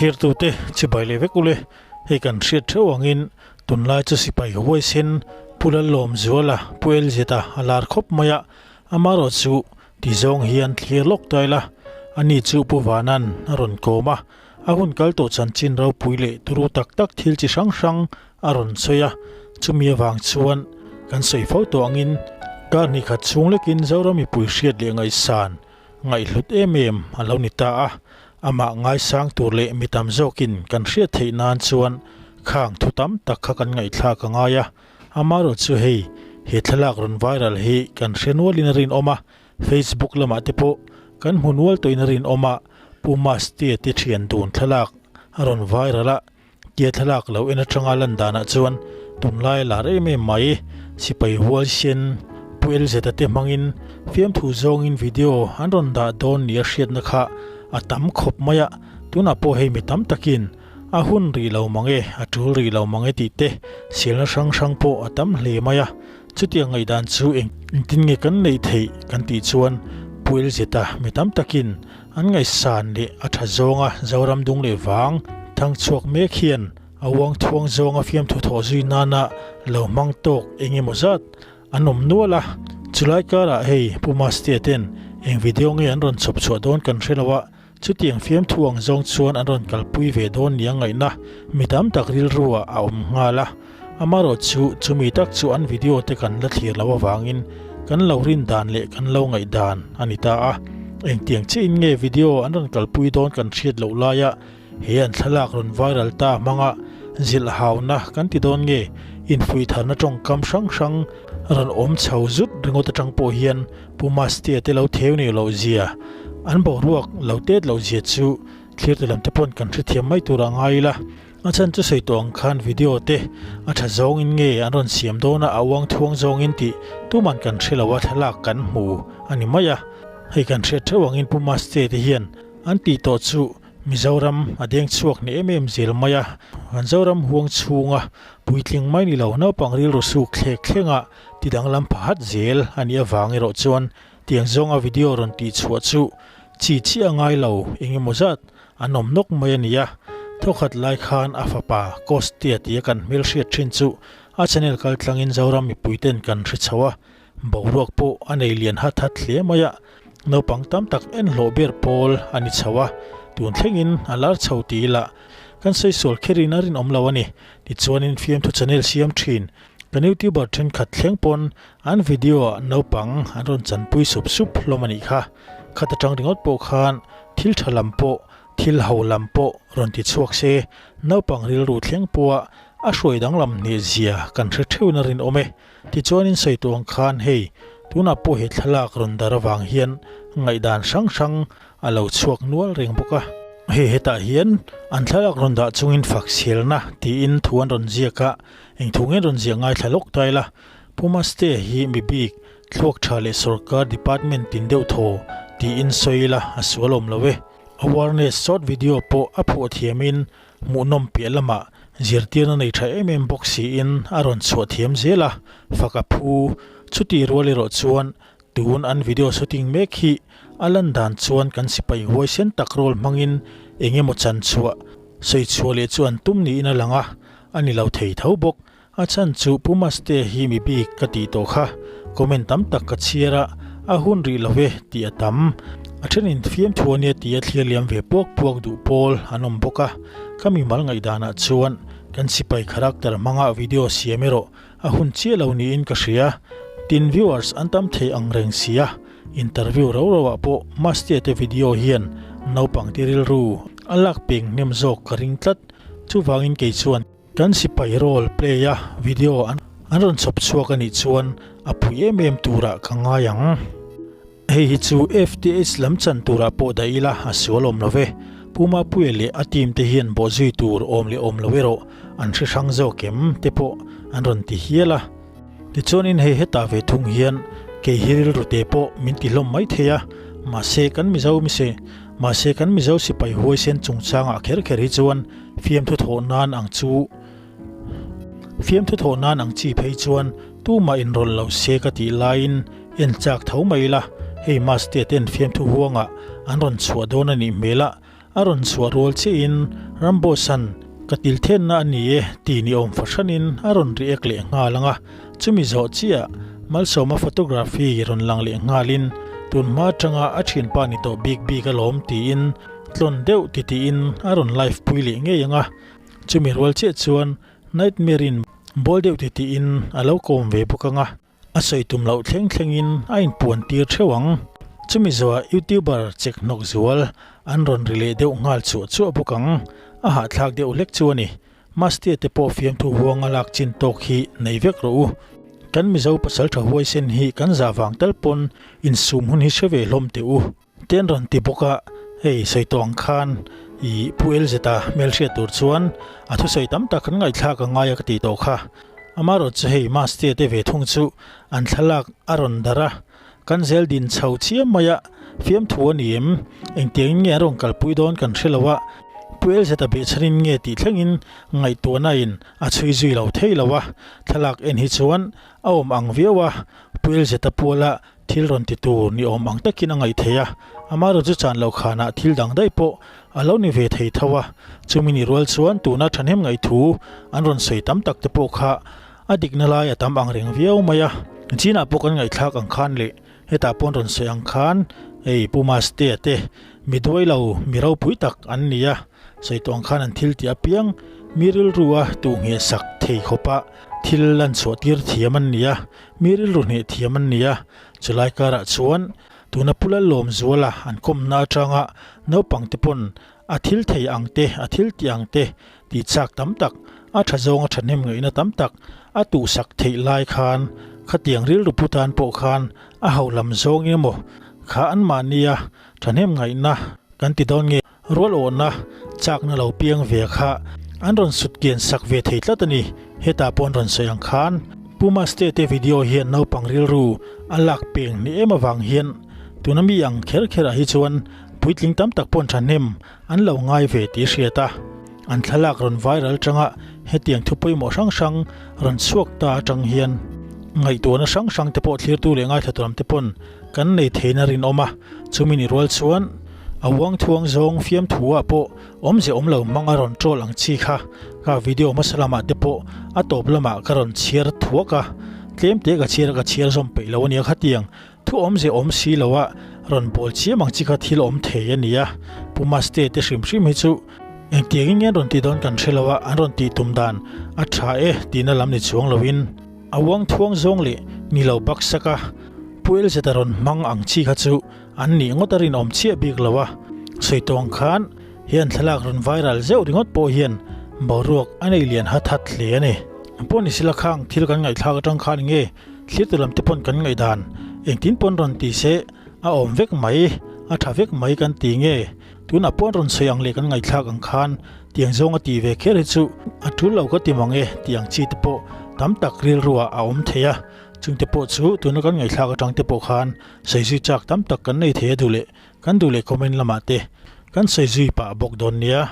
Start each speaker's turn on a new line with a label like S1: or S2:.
S1: Thirtute chibai leh vek ule, hei kan hriat theuh angin tunlai chu sipai huaisen Pu Lallawmzuala, Pu Elzeta a lar khawp mai a, amarawh chu ti zawng hian thlir lawk ta ila, ani chu Pu Vanan a rawn kawm a, a hun kal tawh chanchin ropui leh turu tak tak thil chi hrang hrang a rawn sawi a, chumi avang chuan kan sawi fo tawh angin kar hnih khat chhung lekin Zoram mipui hriat leh ngaihsan ngaihhlut em em a lo ni ta a, amah ngaisang tur leh mi tam zawkin kan hriat theih nan chuan khang thu tam tak kha kan ngaihthlak a ngai a, amaherawh chu hei he thlalak rawn viral hi kan hre nualin a rinawm a, Facebook lamah te pawh kan hmu nual tawhin a rinawm a, Pu Mastea te thian dun thlalak a rawn viral a, Tia thlalak lo en atanga lan danah chuan tunlai lar em em mai sipai hual sen Pu Elzeta te hmangin fiamthu zawngin video an rawn dah dawn nia hriatna kha a tam khawp mai a, tunah pawh hei mi tam takin a hun rih lo mang e, a tul rih lo mang e tih te sialna hrang hrang pawh a tam hle mai a, chutiang ngaihdan chu engtin nge kan neih theih kan tih chuan Pu Elzeta mi tam takin An ngaihsan leh a tha zawnga Zoram dung leh vang thang chhuak mek hian a uang thuang zawnga fiamthu thawh zui nana lo hmang tawk eng emaw zat an awm nual a. Chulai karah hei Pu Mastea ten eng video nge an rawn chhawp chhuah dawn kan hre lo a, chutiang fiamthu ang zawng chuan an rawn kalpui ve dawn nia ngaihna mi tam tak rilru ah a awm nghal a. Amaherawh chu chumi tak chu an video te kan la thlir loh avangin kan lo rin dan leh kan lo ngaih dan a ni ta a. Engtiang chiahin nge video an rawn kalpui dawn kan hriat loh laia he an thlalak rawn viral ta hmanga zilh hauna kan ti dawn nge infuih tharna tawngkam hrang hrang rawn awm chho zut ringawt atang pawh hian Pu Mastea te lo theu nei loh zia, an boruak lo tet loh zia chu thlir te lam te pawn kan hrethiam mai tur a ngai ila. A chhan chu sawi tawh ang khan video te a tha zawngin nge an rawn siam dawn a, a uang thuang zawngin tih tuman kan hre lo a, thlalak kan hmu a ni mai a. Hei kan hriat theuh angin Pu Maste te hian an tih tawh chu Mizoram a deng chhuak hneh em em zel mai a, kan Zoram huang chhunga puitling mai ni lo naupang rilru suk thlek thlenga ti danglam phahat zel a nih avang erawh chuan tiang zawnga video rawn tih chhuah chu chi chiah a ngai lo engemaw zat An awm nawk mai a ni a, thawkhat lai khan a fapa Kostia tia kan hmelhriat thin chu a channel kal tlangin Zoram mipuiten kan hre chho a, boruak pawh a nei lian hat hat hle mai a, naupang tam tak en hlawh ber pawl a ni chho a, tun thlengin a lar chho ti ila kan sawi sual kherin a rinawm lo a ni. Tichuanin fiamthu channel siam thin kan youtuber thenkhat thleng pawn an video ah naupang an rawn chanpui sup sup hlawm a nih kha. Khat atang ringawt pawh khan thil tha lam pawh, thil ho lam pawh rawn ti chhuak se, naupang rilru thleng pawha a hruai danglam hneh zia kan hre theuhin a rinawm e. Tichuanin sawi tawh ang khan hei tunah pawh he thlalak rawn dar avang hian ngaihdan hrang hrang a lo chhuak nual reng bawk a. Hei hetah hian an thlalak rawn dah chungin fak chhelna tiin thu an rawn ziak a, eng thu nge rawn ziah ngaithla lawk ta ila. Pu Mastea hi mi bik Thluak tha leh sorkar department tin deuh thaw tiin sawi ila a sual awm lo e. Awareness short video pawh a phuah thiamin hmuhnawm piah lamah zirtirna nei tha em em bawk siin a rawn chhuah thiam zel a, fak a phu. Chutih rual erawh chuan tun an video shooting mek hi a lan dan chuan kan sipai huaisen tak role hmangin eng emaw chan chhuah sawi chhuah leh chu an tum niin a lang a, a ni lo thei tho bawk. A chhan chu Pu Mastea hi mi bik ka tih tawh kha, comment tam tak ka chhiar a, a hun rih lo e tih a tam. A thenin fiamthu ania tih a thlir liam ve puak puak duh pawl an awm bawk a, ka mimal ngaihdanah chuan kan sipai character hmanga video siam erawh a hun chiah lo niin ka hria. Tin viewers an tam thei ang reng sia, interview rau rau ah pawh Mastea te video hian naupang te rilru a lak peng hnem zawk ka ring tlat, chuvangin kei chuan. Kan sipai role play a video an rawn chhawp chhuak a nih chuan a pui em em turah ka ngai ang. Hei hi chu FTH lam chan turah pawh dah ila a sual awm lo ve. Pu Mapuia leh a team te hian bawhzui tur awm leh awm lo erawh an hre hrang zawk em te pawh an rawn ti hial a. Tichuanin hei hetah ve thung hian kei hi rilru te pawh min ti hlawm mai thei a, mahse kan Mizo mise mahse kan Mizo sipai huaisen chungchangah kher kher hi chuan fiamthu thawh nan ang chu fiamthu thawh nan ang chi phei chuan tumah inrawlh lo se ka tih laiin en chak tho mai ila, hei Mastea ten fiamthu huangah an rawn chhuah dawn a nih hmel a. A rawn chhuah rual chiahin Ramboss-a'n ka til thenna a ni e tih ni awm fahranin a rawn react leh nghal ang a, chumi zawh chiah Malsawma photography rawn lang leh nghalin tun hma atanga a thianpa ni tawh bik bik alawm tiin tlawn deuh titiin a rawn live pui leh ngei ang a, chumi rual chiah chuan Nightmare-in bawl deuh titiin a lo kawm ve bawk ang a. A sawi tum loh thleng thlengin a inpuan tir theuh ang. Chumi zawhah YouTuber chek hnawk zual an rawn ri leh deuh nghal chuah chuah bawk ang. A hahthlak deuh hlek chu a ni. Mastea te pawh fiamthu huanga lak chin tawk hi nei vek rawh u. Kan Mizo pasaltha huaisen hi kan zah vang tal pawn insum hun hi hre ve hlawm teh u. Te an rawn ti bawk a, hei sawi tawh ang khan i Pu Elzeta hmelhriat tur chuan a thusawi tam tak kan ngaihthlak a ngai a ka tih tawh kha. Amarawt chu hei Mastea te ve thung chu an thlalak a rawn darh a, kan zel din chho chiam mai a, fiamthu a ni em? Engtiangin nge an rawn kalpui dawn kan hre lo a, Pu Elzeta behchhanin nge tih thlengin ngaihtuahna in a chhui zui lo thei lo a, thlalak en hi chuan a awm ang viau a, Pu Elzeta puala Thil rawn ti tur ni awm ang takin a ngaih theih a, amaherawh chu chan loh khanah thil dang daih pawh a lo ni ve thei tho a, chumi ni rual chuan tuna thahnem ngaih thu an rawn sawi tam tak te pawh kha a dikna lai a tam ang reng viau mai a. Chinah pawh kan ngaihthlak ang khan leh hetah pawh an rawn sawi ang khan hei Pu Mastea te mi duai lo mi ropui tak an ni a, sawi tawh ang khan an thil tih apiang mi rilru a tuhngheh sak thei khawpa thil lan chhuah tir thiam an ni a. Mi rilru hneh thiam an ni a, chulai karah chuan tuna Pu Lallawmzuala an kawmna atanga naupang te pawn a thil thei ang te, a thil tih ang te tih chak tam tak, a tha zawnga thahnem ngaihna tam tak a tuhsak theih lai khan khatiang rilru pu tan pawh khan a ho lam zawng emaw kha anmahnia thahnem ngaihna kan ti dawn nge. Rual awhna chakna lo piang ve kha an rawn sut kian sak ve thei tlat a ni. Hetah pawh an rawn sawi ang khan Pu Maste te video hian naupang rilru a lak peng ni em avang hian tuna mi ang kher kher ah hi chuan puitling tam tak pawn thahnem an lo ngai ve tih hriat a. An thlalak rawn viral tanga hetiang thu pawimawh hrang hrang rawn chhuak ta atang hian ngaihtuahna hrang hrang te pawh thlirtu leh ngaithla tur lam te pawn kan nei theihna rinawm a. Chumi ni rual chuan a uang thuang zawng fiamthu ah pawh awmze awm lo hmang a rawn troll ang chi kha ka video hmasa lamah te pawh a tawp lamah ka rawn chhiar thuak a, tlem te ka chhiar a ka chhiar zawm peih lo ania khatiang thu awmze awm si lo a rawn bawl chiam ang chi kha thil awm thei a nia. Pu Maste te hrim hrim hi chu engtiangin nge an rawn tih dawn kan hre lo a, an rawn tih tum dan a tha e tihna lam ni chuang loin. A uang thuang zawng leh ni lo baksak a puel zet a rawn hmang ang chi kha chu an nih ngawt a rinawm chiah bik lo a. Sawi tawng khan he an thlalak rawn viral zeuh ringawt pawh hian boruak a nei lian hat hat hle a ni. Pawh ni sila khang thil kan ngaihthlak atang khan nge thlir tu lam te pawn kan ngaihdan engtin pawn rawn ti se a awm vek mai a tha vek mai kan ti nge tunah pawn rawn sawi ang leh kan ngaihthlak ang khan Tiang zawng a tih ve kher hi chu a tul lo ka ti mang e tih ang chi te pawh tam tak rilruah a awm thei a, chung te pawh chu tuna kan ngaihthlak atang te pawh khan sawi zui chak tam tak kan nei thei a duh leh kan duh leh comment lamah te kan sawi zui pah bawk dawn nia.